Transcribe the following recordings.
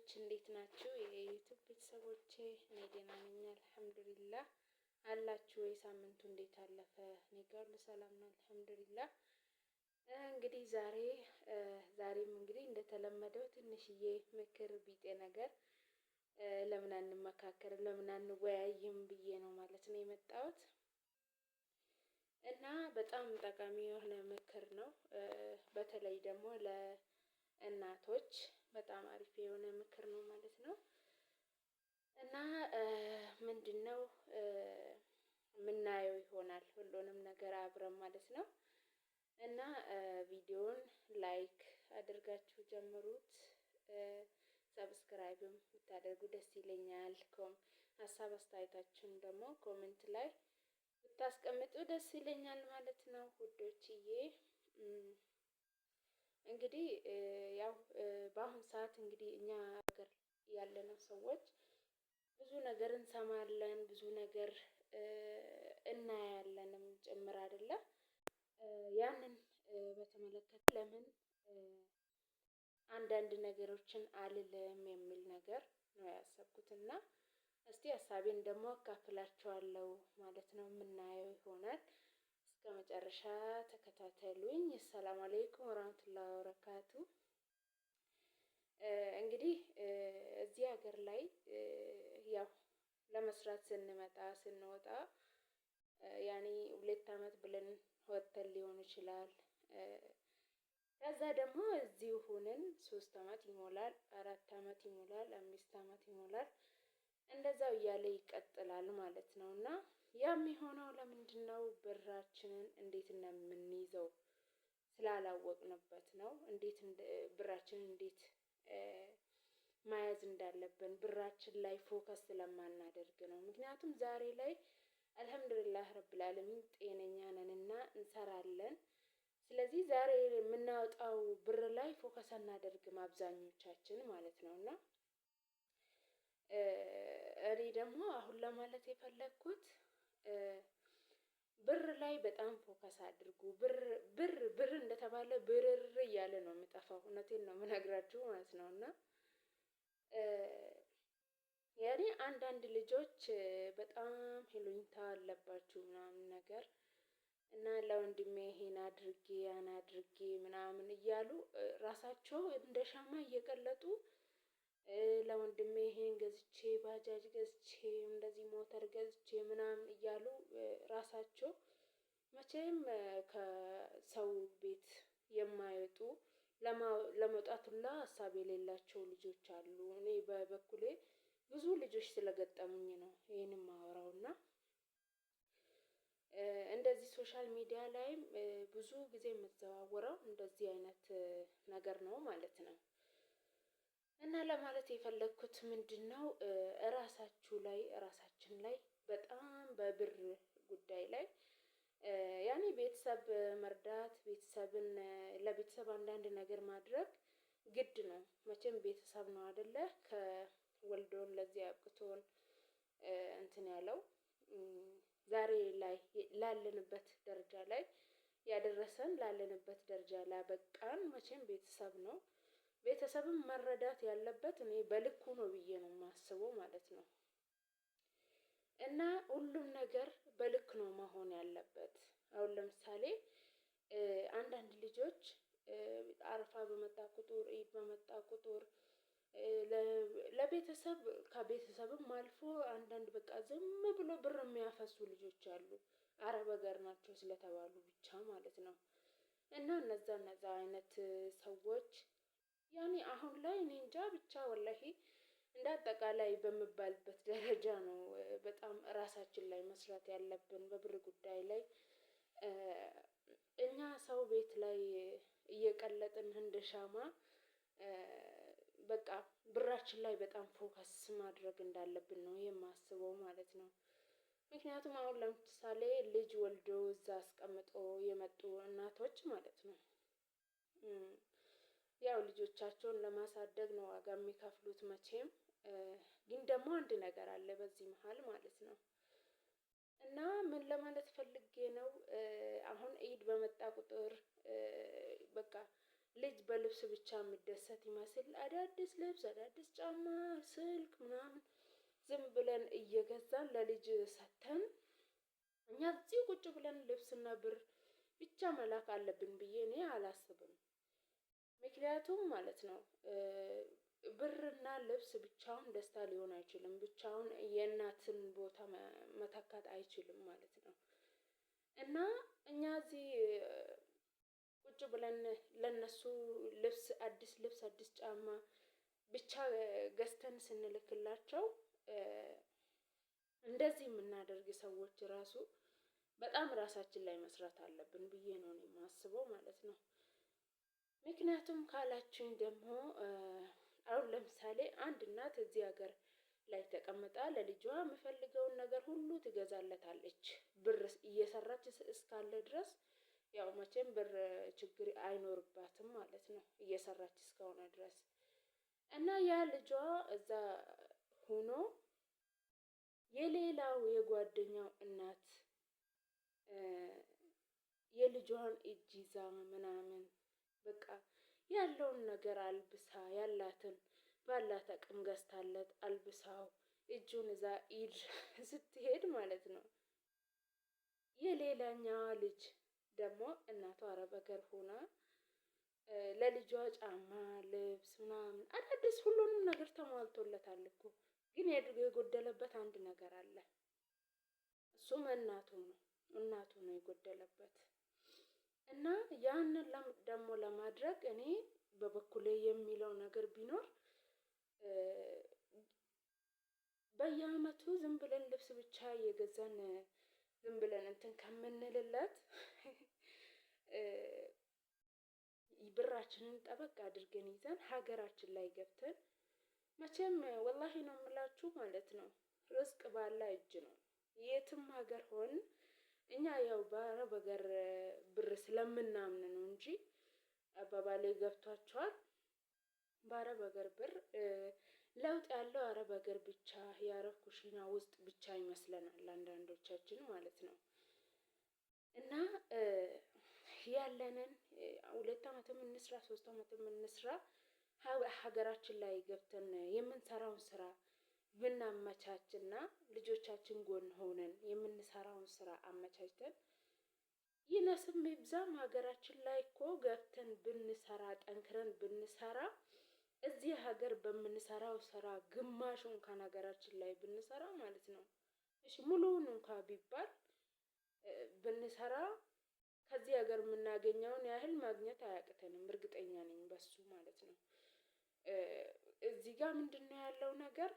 ውዶች እንዴት ናችሁ? የ YouTube ቤተሰቦቼ እኔ ደህና ነኝ አልሐምዱሊላህ። አላችሁ ወይ? ሳምንቱ እንዴት አለፈ? እኔ ጋር ሁሉ ሰላም ነው አልሐምዱሊላህ። እንግዲህ ዛሬም እንግዲህ እንደተለመደው ትንሽዬ ምክር ቢጤ ነገር ለምን አንመካከርም ለምን አንወያይም ብዬ ነው ማለት ነው የመጣሁት። እና በጣም ጠቃሚ የሆነ ምክር ነው። በተለይ ደግሞ ለእናቶች በጣም አሪፍ የሆነ ምክር ነው ማለት ነው። እና ምንድነው የምናየው ይሆናል ሁሉንም ነገር አብረን ማለት ነው። እና ቪዲዮውን like አድርጋችሁ ጀምሩት። Subscribe ም ብታደርጉ ደስ ይለኛል። ሀሳብ አስተያየታችሁን ደግሞ comment ላይ ብታስቀምጡ ደስ ይለኛል ማለት ነው ውዶችዬ። እንግዲህ ያው በአሁን ሰዓት እንግዲህ እኛ ሀገር ያለነው ሰዎች ብዙ ነገር እንሰማለን፣ ብዙ ነገር እናያለንም ጭምር አይደለ? ያንን በተመለከተ ለምን አንዳንድ ነገሮችን አልልም የሚል ነገር ነው ያሰብኩት እና እስቲ ሀሳቤን ደግሞ አካፍላችኋለሁ ማለት ነው። የምናየው ይሆናል። እስከ መጨረሻ ተከታተሉኝ። ሰላም አለይኩም ወራህመቱላሂ ወበረካቱ። እንግዲህ እዚህ ሀገር ላይ ያው ለመስራት ስንመጣ ስንወጣ ያኔ 2 አመት ብለን ወጥተን ሊሆን ይችላል። ከዛ ደግሞ እዚሁ ሆነን 3 አመት ይሞላል፣ 4 አመት ይሞላል፣ 5 አመት ይሞላል። እንደዛው እያለ ይቀጥላል ማለት ነው። እና ያ የሚሆነው ለምንድነው? ብራችንን እንዴት እንደምንይዘው ስላላወቅንበት ነው። እንዴት ብራችንን እንዴት መያዝ እንዳለብን ብራችን ላይ focus ስለማናደርግ ነው። ምክንያቱም ዛሬ ላይ አልሐምዱሊላህ ረብል ዓለሚን ጤነኛ ነንና እንሰራለን። ስለዚህ ዛሬ የምናወጣው ብር ላይ focus አናደርግም አብዛኞቻችን ማለት ነው። እና እኔ ደግሞ አሁን ለማለት የፈለግኩት ብር ላይ በጣም focus አድርጉ። ብር ብር ብር እንደተባለ ብርር እያለ ነው የሚጠፋው። እውነቴን ነው የምነግራችሁ ማለት ነው። እና ያኔ አንዳንድ ልጆች በጣም ይሉኝታ አለባችሁ ምናምን ነገር እና ለወንድሜ ይሄን አድርጌ ያን አድርጌ ምናምን እያሉ ራሳቸው እንደ ሻማ እየቀለጡ ለወንድሜ ይሄን ገዝቼ ባጃጅ ገዝቼ እንደዚህ ሞተር ገዝቼ ምናምን እያሉ ራሳቸው መቼም ከሰው ቤት የማይወጡ ለመውጣት ሁላ ሀሳብ የሌላቸው ልጆች አሉ። እኔ በበኩሌ ብዙ ልጆች ስለገጠሙኝ ነው ይሄን የማወራው። እና እንደዚህ social media ላይም ብዙ ጊዜ የምዘዋወረው እንደዚህ አይነት ነገር ነው ማለት ነው። እና ለማለት የፈለግኩት ምንድነው? እራሳችሁ ላይ እራሳችን ላይ በጣም በብር ጉዳይ ላይ ያኔ ቤተሰብ መርዳት ቤተሰብን ለቤተሰብ አንዳንድ ነገር ማድረግ ግድ ነው። መቼም ቤተሰብ ነው አይደለ ከወልዶን ለዚህ አብቅቶን እንትን ያለው ዛሬ ላይ ላለንበት ደረጃ ላይ ያደረሰን ላለንበት ደረጃ ላበቃን መቼም ቤተሰብ ነው። ቤተሰብም መረዳት ያለበት እኔ በልኩ ነው ብዬ ነው የማስበው ማለት ነው። እና ሁሉም ነገር በልክ ነው መሆን ያለበት። አሁን ለምሳሌ አንዳንድ ልጆች አረፋ በመጣ ቁጥር ኢድ በመጣ ቁጥር ለቤተሰብ ከቤተሰብም አልፎ አንዳንድ በቃ ዝም ብሎ ብር የሚያፈሱ ልጆች አሉ። አረብ ሀገር ናቸው ስለተባሉ ብቻ ማለት ነው። እና እነዛ እነዛ አይነት ሰዎች ያኔ አሁን ላይ እኔ እንጃ ብቻ ወላሂ እንደ አጠቃላይ በሚባልበት ደረጃ ነው በጣም ራሳችን ላይ መስራት ያለብን በብር ጉዳይ ላይ። እኛ ሰው ቤት ላይ እየቀለጥን እንደ ሻማ በቃ ብራችን ላይ በጣም focus ማድረግ እንዳለብን ነው የማስበው ማለት ነው። ምክንያቱም አሁን ለምሳሌ ልጅ ወልዶ እዛ አስቀምጦ የመጡ እናቶች ማለት ነው። ያው ልጆቻቸውን ለማሳደግ ነው ዋጋ የሚከፍሉት መቼም ግን ደግሞ አንድ ነገር አለ በዚህ መሃል ማለት ነው። እና ምን ለማለት ፈልጌ ነው? አሁን ኢድ በመጣ ቁጥር በቃ ልጅ በልብስ ብቻ የሚደሰት ይመስል አዳዲስ ልብስ፣ አዳዲስ ጫማ፣ ስልክ ምናምን ዝም ብለን እየገዛን ለልጅ ሰተን እኛ እዚህ ቁጭ ብለን ልብስና ብር ብቻ መላክ አለብን ብዬ እኔ አላስብም። ምክንያቱም ማለት ነው ብርና ልብስ ብቻውን ደስታ ሊሆን አይችልም። ብቻውን የእናትን ቦታ መተካት አይችልም ማለት ነው። እና እኛ እዚህ ቁጭ ብለን ለነሱ ልብስ አዲስ ልብስ አዲስ ጫማ ብቻ ገዝተን ስንልክላቸው እንደዚህ የምናደርግ ሰዎች ራሱ በጣም ራሳችን ላይ መስራት አለብን ብዬ ነው የማስበው ማለት ነው። ምክንያቱም ካላችሁኝ ደግሞ አሁን ለምሳሌ አንድ እናት እዚህ ሀገር ላይ ተቀምጣ ለልጇ የምፈልገውን ነገር ሁሉ ትገዛለታለች። ብር እየሰራች እስካለ ድረስ ያው መቼም ብር ችግር አይኖርባትም ማለት ነው፣ እየሰራች እስከሆነ ድረስ እና ያ ልጇ እዛ ሆኖ የሌላው የጓደኛው እናት የልጇን እጅ ይዛ ምናምን በቃ ያለውን ነገር አልብሳ ያላትን ባላት አቅም ገዝታለት አልብሳው እጁን እዛ ኢድ ስትሄድ ማለት ነው። የሌላኛዋ ልጅ ደግሞ እናቷ አረብ ሀገር ሆና ለልጇ ጫማ፣ ልብስ ምናምን አዳዲስ ሁሉንም ነገር ተሟልቶለታል እኮ ግን የጎደለበት አንድ ነገር አለ። እሱም እናቱ ነው። እናቱ ነው የጎደለበት። እና ያንን ደግሞ ለማድረግ እኔ በበኩሌ የሚለው ነገር ቢኖር በየአመቱ ዝም ብለን ልብስ ብቻ እየገዛን ዝም ብለን እንትን ከምንልለት ብራችንን ጠበቅ አድርገን ይዘን ሀገራችን ላይ ገብተን መቼም ወላሂ ነው የምላችሁ ማለት ነው። ርዝቅ ባላ እጅ ነው። የትም ሀገር ሆን እኛ ያው በአረብ ሀገር ብር ስለምናምን ነው እንጂ አባባሌ ገብቷቸዋል። በአረብ ሀገር ብር ለውጥ ያለው አረብ ሀገር ብቻ የአረብ ኩሽና ውስጥ ብቻ ይመስለናል አንዳንዶቻችን ማለት ነው። እና ያለንን 2 አመትም እንስራ 3 አመትም እንስራ ሀገራችን ላይ ገብተን የምንሰራውን ስራ ብናመቻችና ልጆቻችን ጎን ሆነን የምንሰራውን ስራ አመቻችተን ይነስም ይብዛም ሀገራችን ላይ እኮ ገብተን ብንሰራ ጠንክረን ብንሰራ እዚህ ሀገር በምንሰራው ስራ ግማሹ እንኳን ሀገራችን ላይ ብንሰራ ማለት ነው። እሺ ሙሉውን እንኳን ቢባል ብንሰራ ከዚህ ሀገር የምናገኘውን ያህል ማግኘት አያቅተንም፣ እርግጠኛ ነኝ በሱ ማለት ነው። እዚህ ጋር ምንድነው ያለው ነገር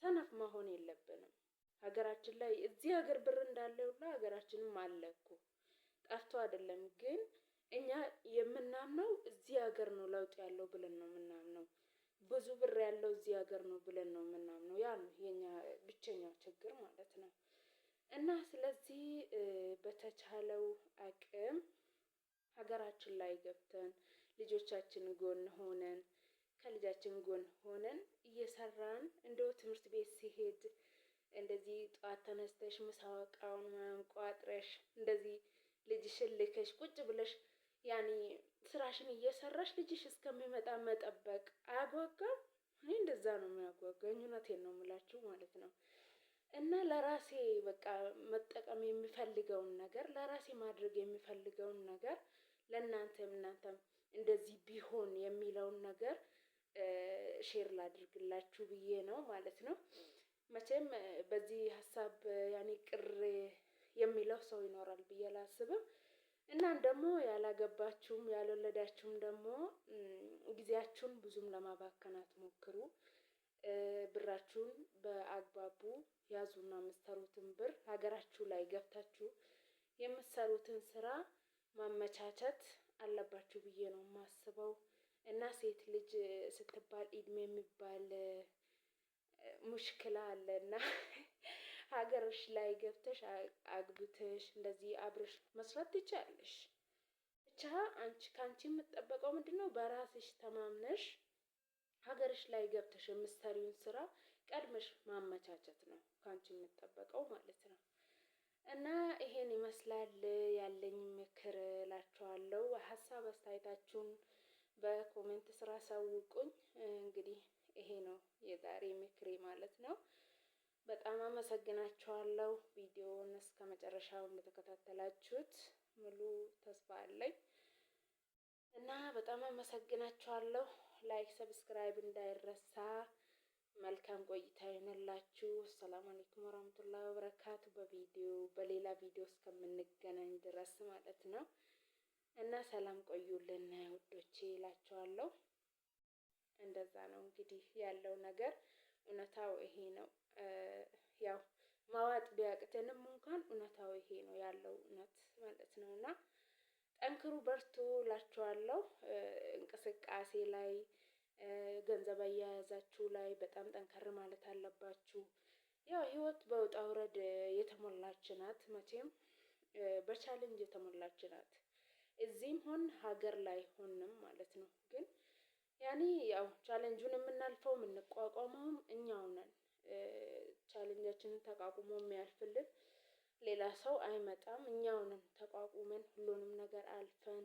ሰነፍ መሆን የለብንም። ሀገራችን ላይ እዚህ ሀገር ብር እንዳለ ሁላ ሀገራችንም አለ እኮ ጠፍቶ አይደለም። ግን እኛ የምናምነው እዚህ ሀገር ነው ለውጥ ያለው ብለን ነው የምናምነው። ብዙ ብር ያለው እዚህ ሀገር ነው ብለን ነው የምናምነው። ያ ነው የኛ ብቸኛው ችግር ማለት ነው። እና ስለዚህ በተቻለው አቅም ሀገራችን ላይ ገብተን ልጆቻችን ጎን ሆነን ከልጃችን ጎን ሆነን እየሰራን እንደው ትምህርት ቤት ሲሄድ እንደዚህ ጠዋት ተነስተሽ ምሳ እቃውን ምናምን ቋጥረሽ እንደዚህ ልጅሽን ልከሽ ቁጭ ብለሽ ያኔ ስራሽን እየሰራሽ ልጅሽ እስከሚመጣ መጠበቅ አያጓጓም? እኔ እንደዛ ነው የሚያጓጓኝ። እውነቴን ነው የምላችሁ ማለት ነው። እና ለራሴ በቃ መጠቀም የሚፈልገውን ነገር ለራሴ ማድረግ የሚፈልገውን ነገር ለእናንተም እናንተም እንደዚህ ቢሆን የሚለውን ነገር share ላድርግላችሁ ብዬ ነው ማለት ነው። መቼም በዚህ ሀሳብ ያኔ ቅር የሚለው ሰው ይኖራል ብዬ አላስብም። እናም ደግሞ ያላገባችሁም ያልወለዳችሁም ደግሞ ጊዜያችሁን ብዙም ለማባከን አትሞክሩ። ብራችሁን በአግባቡ ያዙና የምትሰሩትን ብር ሀገራችሁ ላይ ገብታችሁ የምትሰሩትን ስራ ማመቻቸት አለባችሁ ብዬ ነው የማስበው። እና ሴት ልጅ ስትባል ኢድሜ የሚባል ሙሽክላ አለ እና ሀገርሽ ላይ ገብተሽ አግብተሽ እንደዚህ አብረሽ መስራት ትችያለሽ። ብቻ አንቺ ከአንቺ የምትጠበቀው ምንድን ነው? በራስሽ ተማምነሽ ሀገርሽ ላይ ገብተሽ የምትሰሪውን ስራ ቀድመሽ ማመቻቸት ነው ከአንቺ የምትጠበቀው ማለት ነው። እና ይሄን ይመስላል ያለኝ ምክር እላችኋለሁ። ሀሳብ አስተያየታችሁን በ comment ስር አሳውቁኝ። እንግዲህ ይሄ ነው የዛሬ ምክሬ ማለት ነው። በጣም አመሰግናችኋለሁ። ቪዲዮውን እስከ መጨረሻው እንደተከታተላችሁት ሙሉ ተስፋ አለኝ እና በጣም አመሰግናችኋለሁ። like፣ subscribe እንዳይረሳ። መልካም ቆይታ ይሆንላችሁ። ሰላም አለይኩም ወራህመቱላሂ ወበረካቱ። በቪዲዮ በሌላ ቪዲዮ እስከምንገናኝ ድረስ ማለት ነው እና ሰላም ቆዩልን ውዶቼ እላችኋለሁ። እንደዛ ነው እንግዲህ ያለው ነገር እውነታው ይሄ ነው። ያው ማዋጥ ቢያቅተንም እንኳን እውነታው ይሄ ነው ያለው እውነት ማለት ነው እና ጠንክሩ በርቱ እላችኋለሁ። እንቅስቃሴ ላይ ገንዘብ አያያዛችሁ ላይ በጣም ጠንከር ማለት አለባችሁ። ያው ህይወት በውጣ ውረድ የተሞላች ናት። መቼም በ challenge የተሞላች ናት። እዚህም ሆን ሀገር ላይ ሆንም ማለት ነው። ግን ያኔ ያው challenge ኡን የምናልፈው የምንቋቋመውም እኛው ነን። challenge ኣችንን ተቋቁሞ የሚያልፍልን ሌላ ሰው አይመጣም። እኛው ነን ተቋቁመን ሁሉንም ነገር አልፈን